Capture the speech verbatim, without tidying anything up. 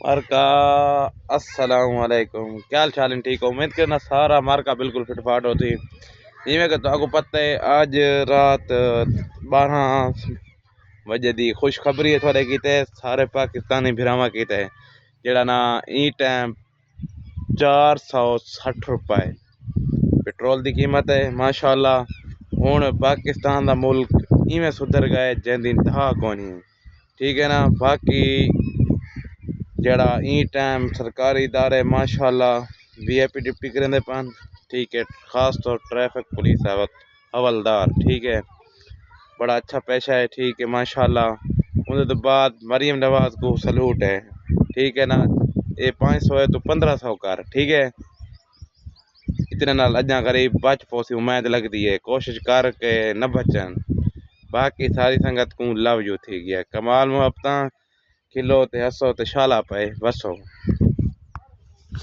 مارکا، السلام علیکم، کیا حال چال ہیں؟ ٹھیک ہو؟ امید کرنا سارا مارکا بالکل فٹ فاٹ ہوتی۔ جیویں کہ تہاکوں پتہ ہے، اج رات بارہ وجے دی خوشخبری ہے تھوڑے کیتے، سارے پاکستانی بھراواں کیتے، جڑا نا ایں ٹائم چار سو سٹھ روپے پٹرول دی قیمت ہے۔ ماشاءاللہ، ہن پاکستان دا ملک ایویں سدھر گئے جیندی انتہا کونی۔ ٹھیک ہے نا؟ باقی جڑا ایں ٹائم سرکاری ادارے ماشاءاللہ وی آئی پی ڈیوٹی کریندے پن، ٹھیک ہے، خاص طور ٹریفک پولیس حوالدار، ٹھیک ہے، بڑا اچھا پیشہ ہے، ٹھیک ہے، ماشاءاللہ۔ اوندے توں بعد مریم نواز کوں سلوٹ ہے، ٹھیک ہے نا؟ اے پانچ سو ہے توں پندرہ سو کر، ٹھیک ہے۔ اتنے نال اجاں غریب بچ پوسی، امید لگدی ہے، کوشش کر کے نہ بچن۔ باقی ساری سنگت کوں لو یو تھی گیا۔ کمال محبتاں، کھلو تے ہسو تے شالا پئے وسو۔